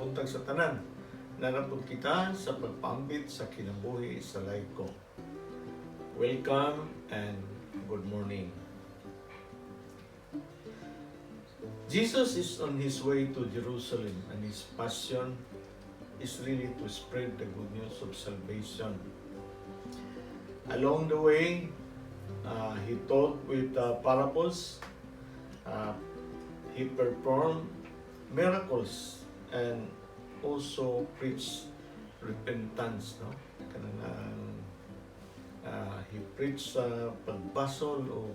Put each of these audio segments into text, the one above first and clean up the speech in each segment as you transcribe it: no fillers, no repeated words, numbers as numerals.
Buntag sa tanan. Naa na pud kita sa pagpaambit sa kinabuhi sa laiko. Welcome and good morning. Jesus is on his way to Jerusalem and his passion is really to spread the good news of salvation. Along the way, he taught with parables, he performed miracles and also preached repentance, no? Kanang he preached sa pagbasol o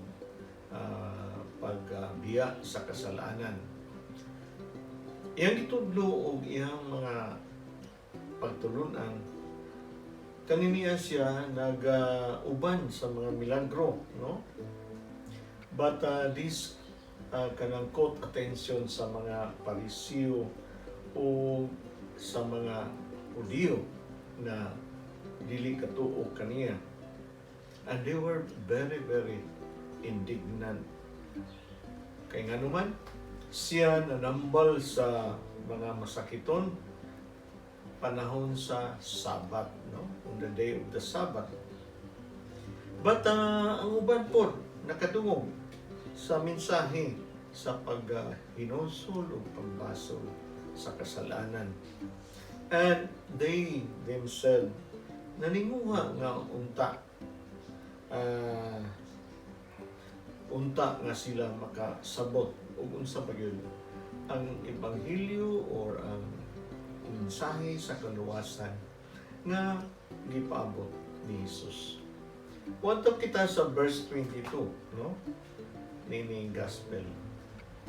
pagbiya sa kasalanan. Iyang gitudlo og iyang mga pagtulunan, kaniniya siya nag-uban sa mga milagro, no? But this kanang caught attention sa mga Pariseo o sa mga Hudiyo na dili katuo kaniya. And they were very, very indignant. Kay nga naman, siya nanambal sa mga masakiton panahon sa Sabbath, no? On the day of the Sabbath. But ang uban po, nakadungog sa mensahe sa paghinulsol o pagbasol sa kasalanan. And they themselves naninguha nga unta nga sila makasabot ug unsa ba gyud ang ebanghelyo or ang mensahe sa kaluwasan nga gipaabot ni Jesus. Moadto kita sa verse 22, no? Nining gospel.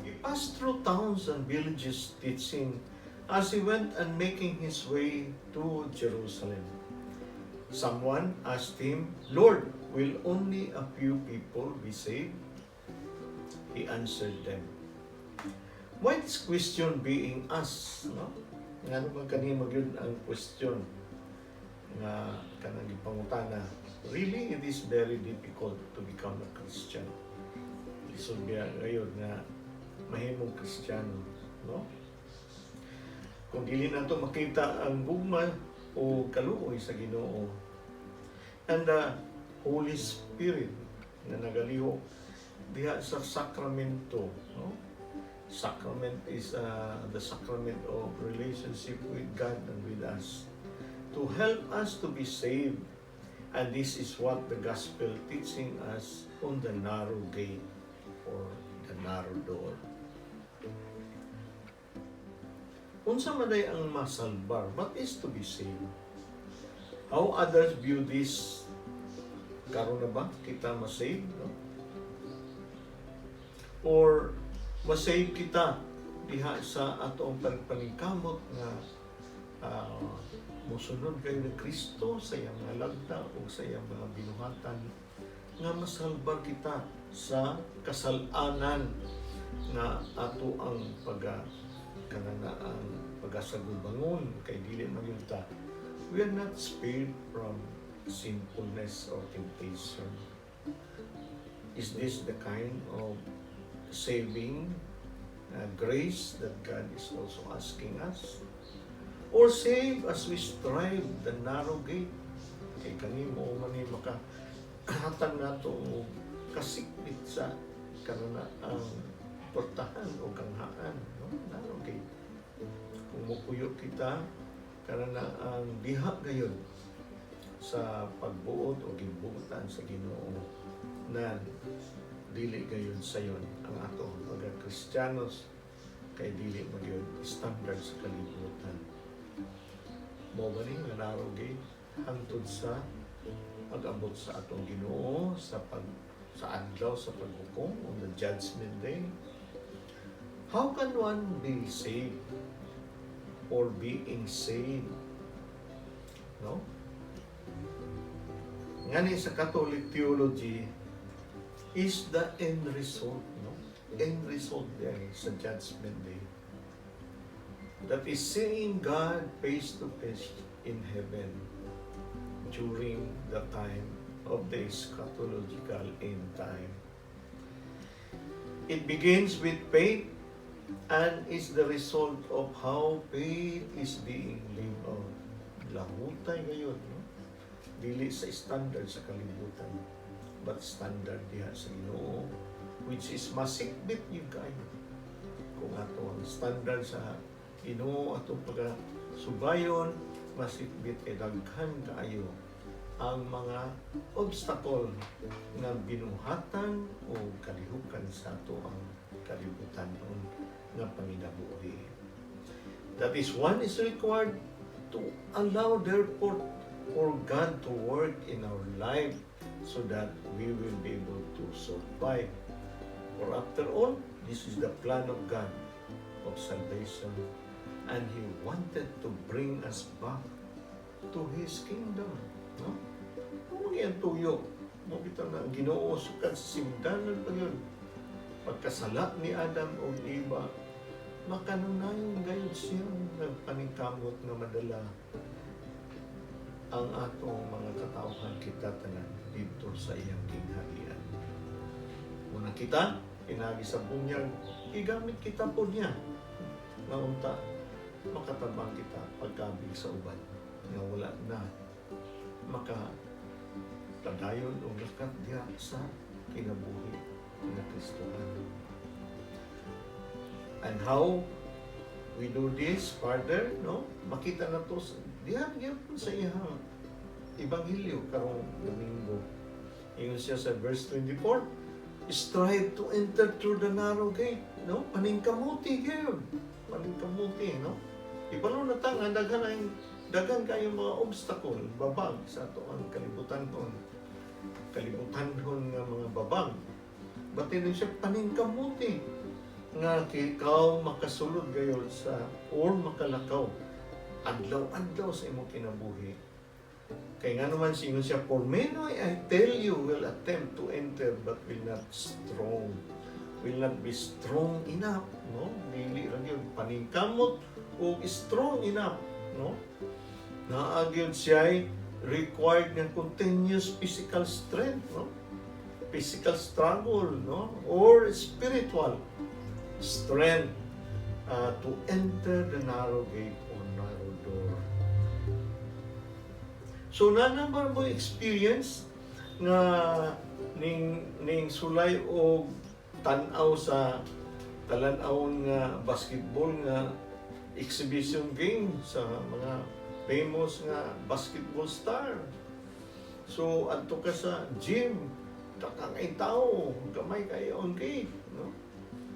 He passed through towns and villages, teaching as he went and making his way to Jerusalem. Someone asked him, "Lord, will only a few people be saved?" He answered them. Why this question being asked? No? Ngano man kani magyud ang question nga kanang gipangutana? Really, it is very difficult to become a Christian. Lisod biya ngayon nga mahimong Kristiyano, no? Kung dili nato makita ang gugma o kaluoy sa Ginoo and the Holy Spirit nga nagalihok diha sa sakramento, no? Sacrament is the sacrament of relationship with God and with us to help us to be saved. And this is what the gospel teaching us on the narrow gate or the narrow door. Unsa man day ang masalbar? What is to be saved? How others view this? Karon na ba kita masave, no? Or masave kita diha sa atong paningkamot nga mosunod kayo ni Kristo sa iyang mga lagda o sa iyang mga binuhatan nga masalbar kita sa kasalanan nga ato ang pag kanana ang pagasagubangon, kay dili man yun ta, we are not spared from sinfulness or temptation. Is this the kind of saving grace that God is also asking us? Or save as we strive the narrow gate? Kay kani mo man ni maka hatag nato og kasikbit sa kanana ang portahan o kanghaan, no? Narrow gate. Kung mupuyo kita kanana ang diha gayon sa pagbuot o gibuotan sa Ginoo na dili gayon sayon ang ato pagka Kristiyanos, kay dili magyud standard sa kalibutan. Mo ba ni nga narrow gate hangtod sa pag-abot sa atong Ginoo sa pag sa adlaw sa paghukom, on the Judgment Day? How can one be saved or being saved, no? Ngani sa Catholic theology is the end result, no? End result there sa Judgment Day, that is seeing God face to face in heaven during the time of the eschatological end time. It begins with faith. and is the result of how faith is being lived out. Lahutay gayod, no? Dili sa standard sa kalibutan, but standard diha sa Ginoo, which is masikbit gyud kaayo. Kung ato ang standard sa Ginoo atong pagasubayon, masikbit kay daghan kaayo ang mga obstacle nga binuhatan o kalihukan sa ato ang kalibutan nga panginabuhi. That is, one is required to allow therefore for God to work in our life so that we will be able to survive. For after all, this is the plan of God of salvation, and He wanted to bring us back to His kingdom. No? Kung ang tuyo, mao bitaw na ang Ginoo sukad sa simdanan pa gyud. Pagkasala ni Adam ug Eva, makanunayon gayud siya nagpaningkamot nga madala ang atong mga katawhan, kita tanan, didto sa iyang gingharian. Una kita, pinaagi sa bunyag, gigamit kita po niya. Nga unta, makatabang kita pagkabig sa uban nga wala na maka padayon og lakat diha sa kinabuhi nga Kristohan. And how we do this further, no? Makita na to diha gyapon sa iyang ebanghelyo karong Domingo. Ingon siya sa verse 24, "Strive to enter through the narrow gate," no? Paningkamuti gyud. Paningkamuti, no? Ibalo na ta nga daghan ang daghan kayo mga obstacle, babag sa ato ang kalibutan kon. Kalibutan nga mga babag. Batin siya paningkamuti nga ikaw makasulod gayod sa or makalakaw adlaw-adlaw sa imong kinabuhi. Kay nga naman singon siya, "For many, I tell you, will attempt to enter but will not be strong enough," no? Dili ra gyud paningkamot ug strong enough, no? Naa gyud siya required ng continuous physical strength, no? Physical struggle, no? Or spiritual strength to enter the narrow gate or narrow door. So naa na ba mo experience nga ning sulay og tan-aw sa talan-awon nga basketball nga exhibition game sa mga famous nga basketball star? So adto ka sa gym, daghan kay tao, gamay kayo ang gate, no?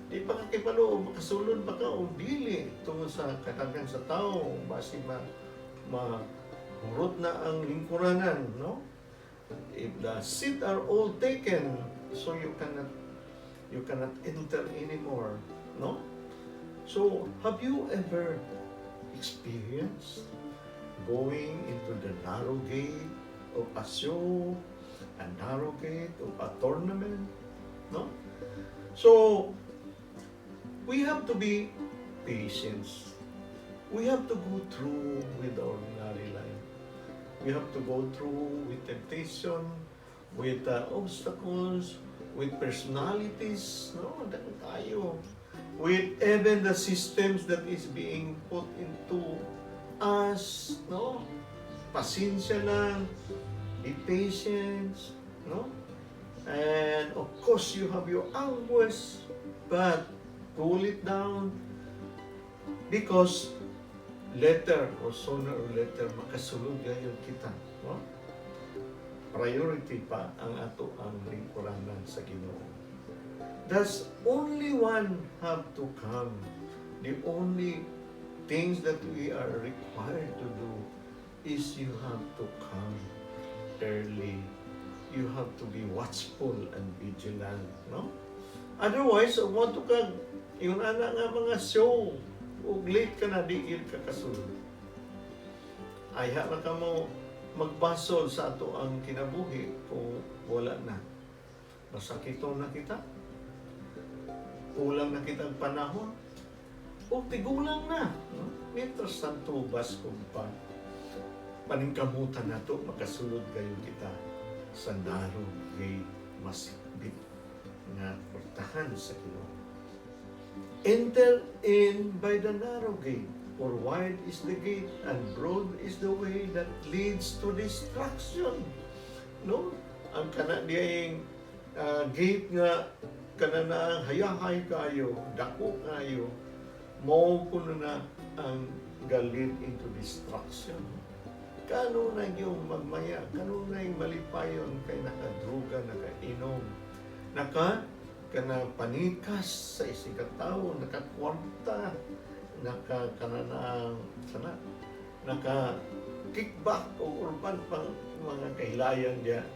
Di pa ka kibalo makasulod ba ka o dili tungod sa kadaghan sa tao, basi ma mahurot na ang lingkuranan, no? If the seat are all taken, so you cannot enter anymore, no? So, have you ever experienced going into the narrow gate of a show, a narrow gate of a tournament, no? So, we have to be patient. We have to go through with our ordinary life. We have to go through with temptation, with obstacles, with personalities, no? Daghan kaayo. With even the systems that is being put into us, no? Pasensya lang, be patient, no? And of course, you have your anguish, but cool it down because later or sooner or later makasulod gayud kita, no? Priority pa ang ato ang lingkuranan sa Ginoo. Thus, only one have to come. The only things that we are required to do is you have to come early. You have to be watchful and vigilant, no? Otherwise, mo to kag yung ana nga mga show, ug late ka na, di gyud ka kasulod. Ayha ra ka mo magbasol sa ato ang kinabuhi kung wala na. Masakito na kita. Kulang na kitang panahon. O tigulang na. No? Mientras tanto, baskog pa. Paningkamutan nato makasulod gayud kita sa narrow gate, masikbit nga portahan sa Ginoo. "Enter in by the narrow gate, for wide is the gate and broad is the way that leads to destruction." No? Ang kana diyang gate nga kana na hayahay kayo, dako kayo, mao kuno na ang ga-lead into destruction. Kanunay yung magmaya, kanunay malipayon kay nakadruga, nakainom, naka kana panikas sa isig ka tawo, nakakwarta, naka kana na sana, naka kickback o uban pang mga kahilayan diya.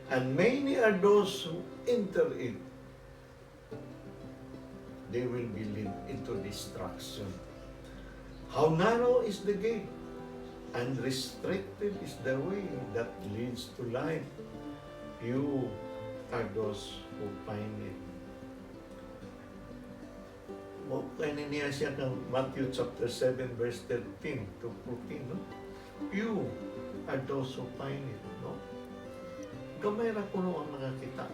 "And many are those who enter it. They will be led into destruction. How narrow is the gate, and restricted is the way that leads to life. Few are those who find it." Mo kay niya siya kang Matthew chapter 7 verse 13 to 14, no? Few are those who find it, no? Gamay ra kuno ang makakita.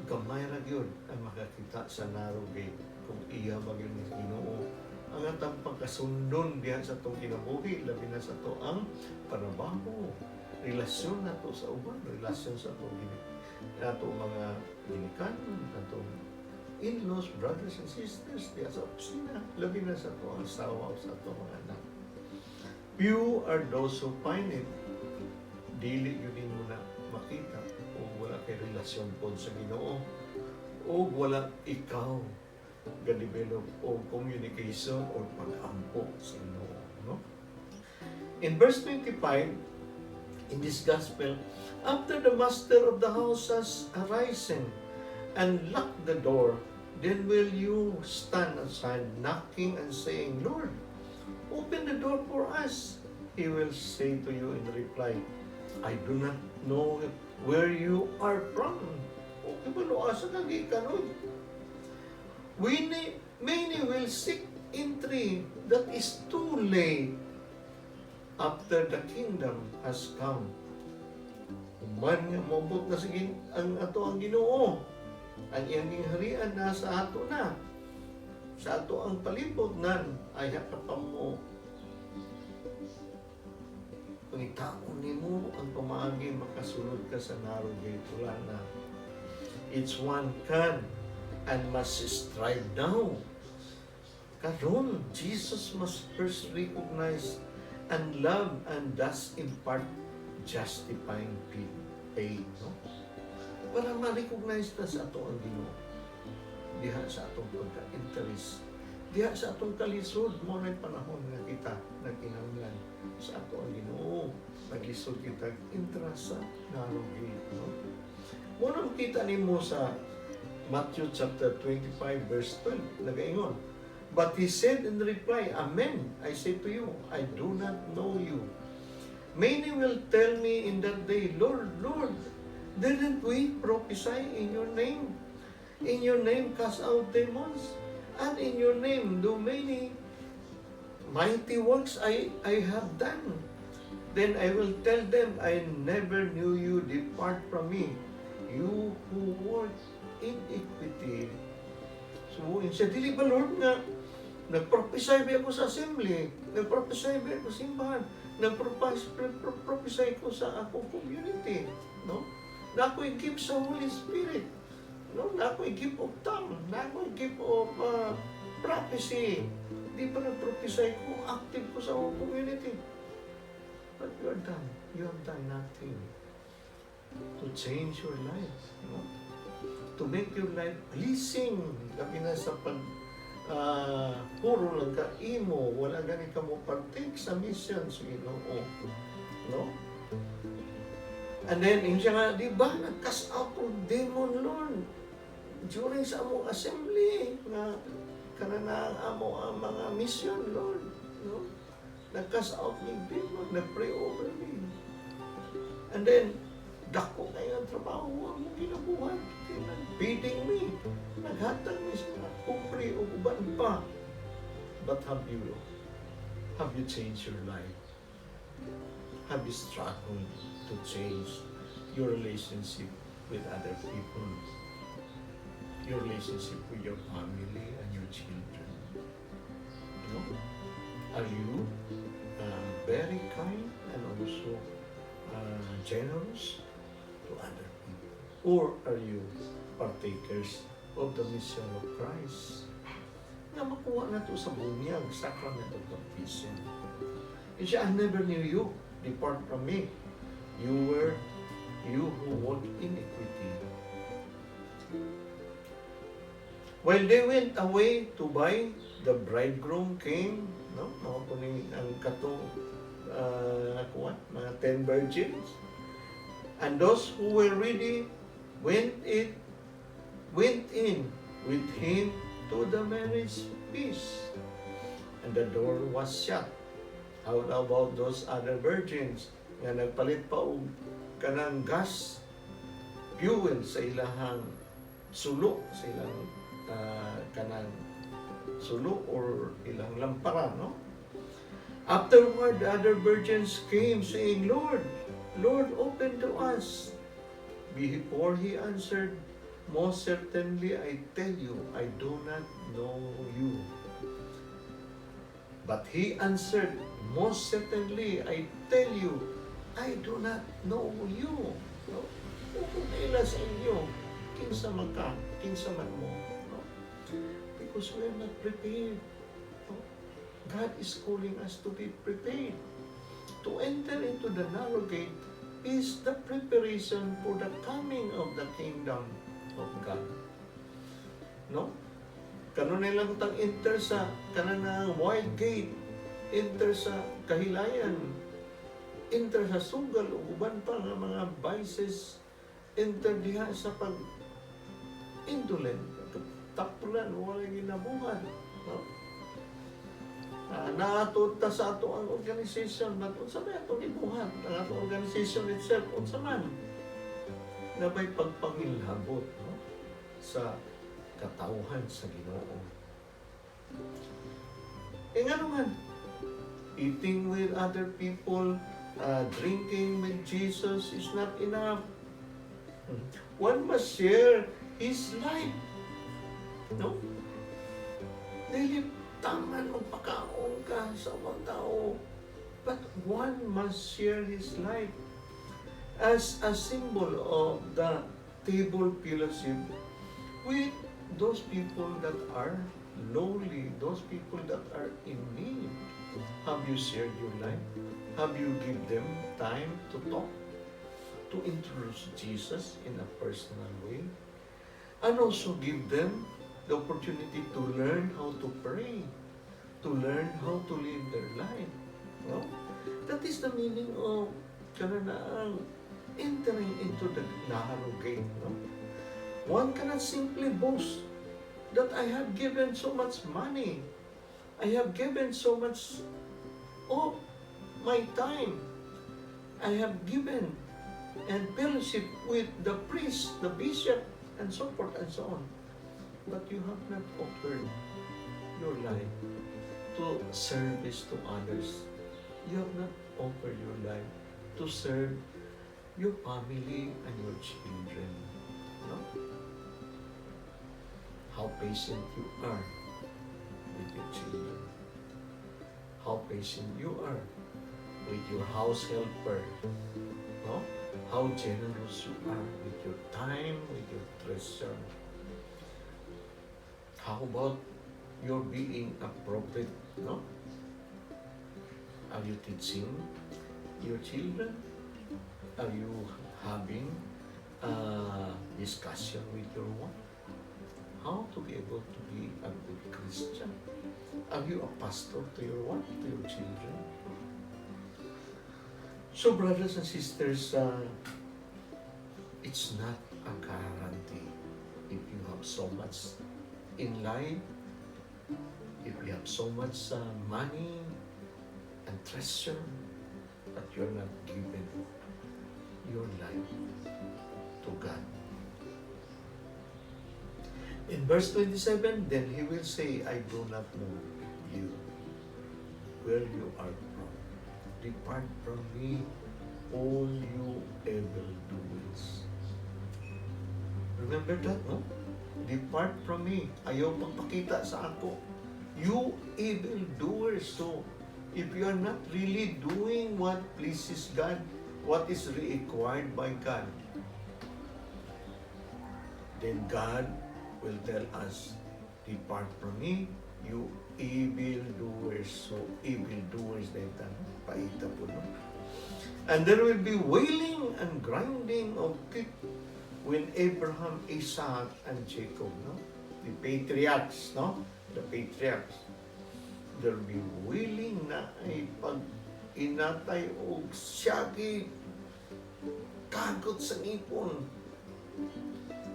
Gamay ra gyud ang makakita sa narrow gate kung iya ba gyud ni Ginoo ang atong pagkasundon diha sa atong kinabuhi, labi na sa ato ang trabaho, relasyon nato sa uban, relasyon sa atong gini ato mga ginikanan, atong in-laws, brothers and sisters, diha sa opisina, labi na sa ato ang asawa o sa ato mga anak. Few are those who find it. Dili gyud mo na makita o wala kay relasyon pod sa Ginoo o wala ikaw ga-develop o communication or pag-ampo sa Ginoo, no? In verse 25 in this gospel, "After the master of the house has arisen and locked the door, then will you stand outside knocking and saying, 'Lord, open the door for us.' He will say to you in reply, 'I do not know where you are from.'" Okay ba no? Asa ka gikan, oy? Many will seek entry that is too late after the kingdom has come. Human nga moabot na sa ang ato ang Ginoo. Ang iyang gingharian na sa ato na. Sa ato ang palibot nan ay ka pa mo pangitaon nimo ang pamaagi makasulod ka sa narrow gate, wala na. Each one can and must strive now. Karon, Jesus must first recognize and love and thus impart justifying faith, no? Para ma-recognize ta sa ato ang Ginoo. Diha sa atong pagka-interest, diha sa atong kalisod mo na panahon nga kita nagkinahanglan sa ato ang Ginoo. Naglisod kita interest sa narrow gate, no? Mo na makita nimo sa Matthew chapter 25 verse 12, nagaingon, "But he said in reply, 'Amen, I say to you, I do not know you.' Many will tell me in that day, 'Lord, Lord, didn't we prophesy in your name? In your name cast out demons? And in your name do many mighty works I have done?' Then I will tell them, 'I never knew you. Depart from me, you who work iniquity.'" So, siya, "Dili ba, Lord, nga nag-prophesy ba ako sa assembly? Nag-prophesy ba ako sa simbahan? Nag-prophesy ko sa akong community, no? Na ako'y gift sa Holy Spirit. No? Na ako'y gift of tongue. Na ako'y gift of prophecy. Di ba nag-prophesy ko? Active ko sa akong community." But you are done. You have done nothing to change your life. No? To make your life pleasing. Labi na sa pag puro lang ka imo, wala gani ka mo partake sa mission sa Ginoo. No? And then, yun siya nga, "Di ba, nag-cast out of demon, Lord, during sa among assembly, nga, kana na ang amo ang mga mission, Lord. No? Nag-cast out ni demon, nag-pray over me. And then, dako kayo ang trabaho ang among ginabuhat. Kaya nag-feeding me, naghatag mi sa mga pobre o uban pa." But have you changed your life? Have you struggled to change your relationship with other people? Your relationship with your family and your children? No? Are you very kind and also generous to other people? Or are you partakers of the mission of Christ? Nga makuha nato sa bunyag, sacrament of baptism. He said, "I never knew you. Depart from me. You were you who walk iniquity." While they went away to buy, the bridegroom came, no? Mao po ni ang katong kuwan, mga 10 virgins. And those who were ready went in with him to the marriage feast. And the door was shut. How about those other virgins nga nagpalit pa og kanang gas fuel sa ilahang sulo, sa ilang kanang sulo or ilang lampara, no? Afterward, the other virgins came, saying, "Lord, Lord, open to us." Before he answered, "Most certainly I tell you, I do not know you." But he answered, "Most certainly I tell you, I do not know you." No? Kung kaila sa inyo, kinsa man ka, kinsa man mo. No? Because we are not prepared. No? God is calling us to be prepared. To enter into the narrow gate is the preparation for the coming of the kingdom of God. No? Kanunay lang tang enter sa kanang na wide gate, enter sa kahilayan, enter sa sugal ug uban pa nga mga vices, enter diha sa pag indolent, tapulan, wala ginabuhat. No? Naa ta sa ato ang organization, but unsa may atong gibuhat? Ang atong organization itself, unsa man? Naa bay pagpangilhabot, no, sa katawhan sa Ginoo. E nga naman, eating with other people, drinking with Jesus is not enough. One must share his life. No? Dili taman magpakaon ka sa ubang tao. But one must share his life as a symbol of the table fellowship with those people that are lowly, those people that are in need. Have you shared your life? Have you give them time to talk? To introduce Jesus in a personal way? And also give them the opportunity to learn how to pray, to learn how to live their life. No? That is the meaning of kanang entering into the narrow gate. No? One cannot simply boast that I have given so much money. I have given so much of my time. I have given and fellowship with the priest, the bishop, and so forth and so on. But you have not offered your life to service to others. You have not offered your life to serve your family and your children. No? How patient you are with your children. How patient you are with your house helper. No? How generous you are with your time, with your treasure. How about your being a prophet? No? Are you teaching your children? Are you having a discussion with your wife? How to be able to be a good Christian? Are you a pastor to your wife, to your children? So, brothers and sisters, it's not a guarantee if you have so much in life, if you have so much money and treasure, but you're not given your life to God. In verse 27, then he will say, "I do not know you, where you are from. Depart from me, all you evil doers." Remember that, no? "Depart from me." Ayaw pagpakita sa ako. "You evil doers." So, if you are not really doing what pleases God, what is required by God, then God will tell us, "Depart from me, you evil doers." So, evil doers na ito. Paita po, no? And there will be wailing and grinding of teeth when Abraham, Isaac, and Jacob, no? The patriarchs, no? The patriarchs. There will be wailing na ay pag inatay og siyagi, kagot sa ngipon,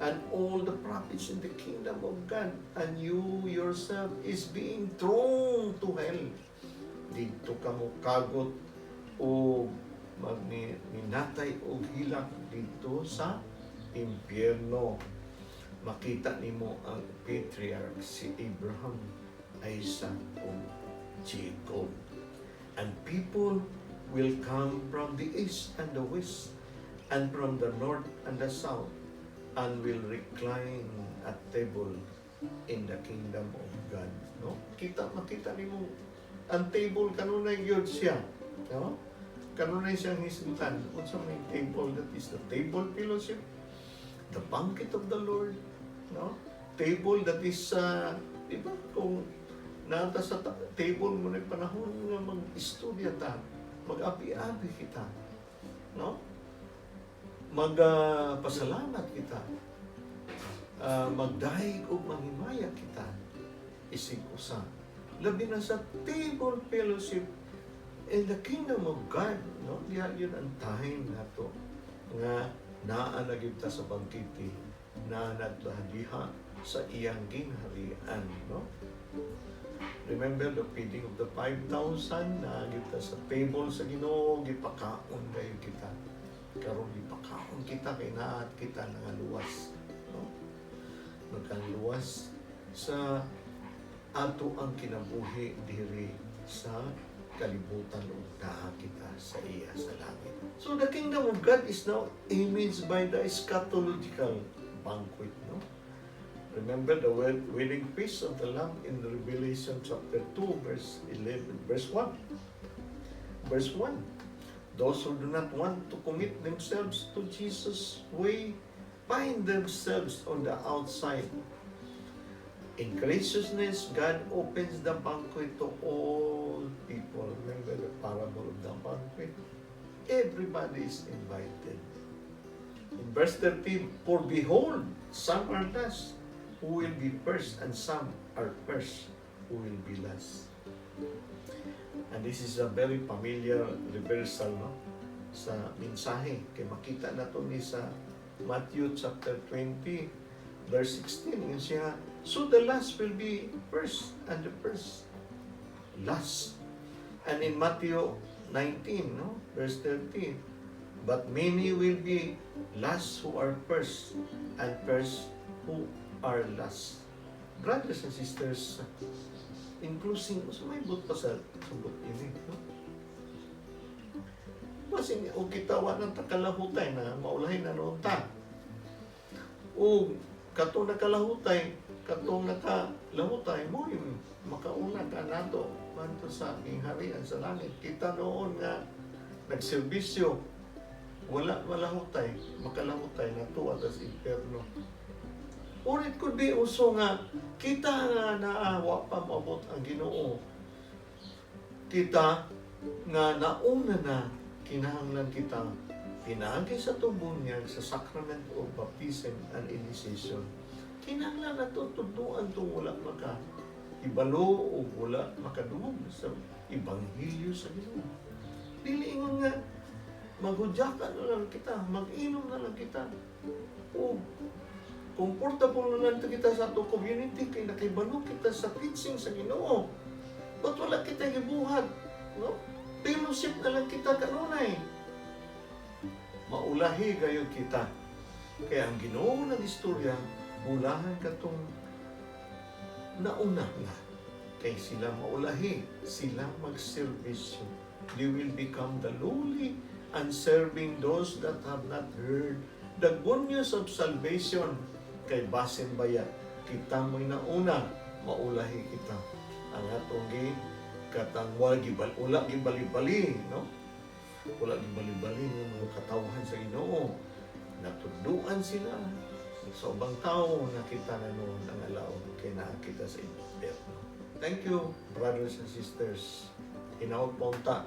and all the prophets in the kingdom of God, and you yourself is being thrown to hell. Didto ka mo kagot o magninatay og hilak didto sa impyerno. Makita nimo ang patriarch si Abraham, Isaac ug Jacob. And people will come from the east and the west and from the north and the south and will recline at table in the kingdom of God. No? Kita makita nimo ang table kanunay gyud siya. No? Kanunay siyang hisgutan. Unsa may table? That is the table fellowship, the banquet of the Lord, no? Table that is di ba kung nata sa table mo na panahon nga mag-istorya ta, mag-abi-abi kita, no? Magpasalamat kita, magdayeg og manghimaya kita isig usa. Labi na sa table fellowship in the kingdom of God, no? Diha yun ang time nato nga naa na gyud ta sa bangkete, naa na ta diha sa iyang gingharian, no? Remember the feeding of the 5,000, naa gyud ta sa table sa Ginoo, gipakaon kayo kita. Karon gipakaon kita kay naa kita nangaluwas, no? Magkaluwas sa ato ang kinabuhi diri sa kalibutan ug naa kita sa iya sa langit. So the kingdom of God is now imaged by the eschatological banquet, no? Remember the wedding feast of the Lamb in Revelation chapter 2 verse 11, verse 1. Verse 1. Those who do not want to commit themselves to Jesus' way find themselves on the outside. In graciousness, God opens the banquet to all people. Remember the parable of the banquet? Everybody is invited. In verse 13, "For behold, some are last who will be first, and some are first who will be last." And this is a very familiar reversal, no? Sa mensahe. Kay makita na to ni sa Matthew chapter 20, verse 16. Yun siya, "So the last will be first, and the first last." And in Matthew 19, no, verse 30, "But many will be last who are first, and first who are last." Brothers and sisters, in closing, sa may but pa sa sabot ini, no? Basin o kita wa nang takalahutay na maulahin na noon ta. O katong nakalahutay, katong nakalahutay mo yung makauna ka nato manto sa gingharian sa langit. Kita noon nga nagserbisyo, wala malahutay, makalahutay na tuwa sa impyerno. Or it could be also nga kita nga naawa pa maabot ang Ginoo. Kita nga nauna na, kinahanglan kita pinaagi sa bunyag, sa sacrament of baptism and initiation. Kinahanglan nato tudloan tong wala maka ibalo o wala makadungog sa ebanghelyo sa Ginoo. Dili ingon nga maghudyakan na lang kita, mag-inom na lang kita. O comfortable na lang kita sa atong community kay nakibalo kita sa teaching sa Ginoo. But wala kita gibuhat, no? Fellowship na lang kita kanunay. Maulahi gayud kita. Kaya ang Ginoo ng istorya, mulahan katong nauna na. Kay sila maulahi, sila magserbisyo. They will become the lowly and serving those that have not heard the good news of salvation. Kay basin baya kita mo'y nauna, maulahi kita. Ang atong gi katang wala gibal wala gibali-bali, no? Wala gibali-bali ng mga katawhan sa Ginoo. Natudluan sila sa ubang tao, nakita na noon ang alaon kay naa kita sa impyerno. Thank you, brothers and sisters. Hinaot pa unta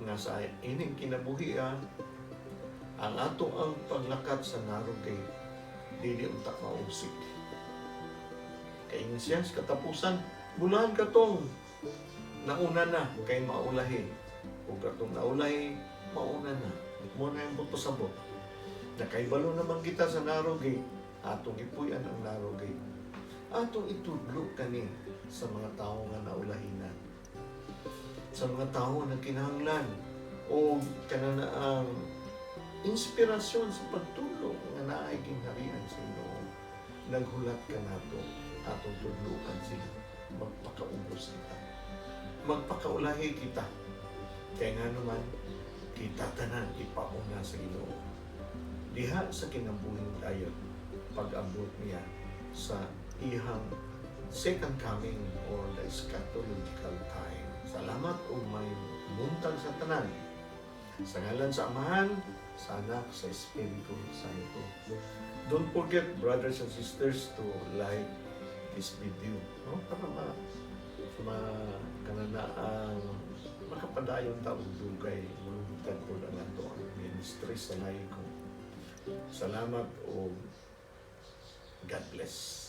nga sa ining kinabuhi, ang ato ang paglakat sa narrow gate dili unta mausik. Kay ingon siya sa katapusan, bulahan katong nauna na kay maulahi. Ug katong naulahi, mauna na. Mao na yung pasabot. Nakaibalo naman kita sa narrow gate, atong ipuy-an ang narrow gate. Atong itudlo kani sa mga tao nga naulahi na. Sa mga tao na kinahanglan o kanana ang inspirasyon sa pagtudlo nga naay gingharian sa Ginoo. Naghulat ka nato, atong tudluan sila. Magpakaubos kita. Magpakaulahi kita. Kaya nga naman, kita tanan ipauna sa Ginoo. Diha sa kinabuhing dayon, pag-abot niya sa ihang second coming or the eschatological time. Salamat ug maayong buntag sa tanan. Sa ngalan sa Amahan, sa Anak, sa Espiritu Santo. Don't forget, brothers and sisters, to like this video, no? Para ma, ma kanana ang makapadayon ta og dugay, mulungtad po ang ato ang ministry sa lahi ko. Salamat o God bless.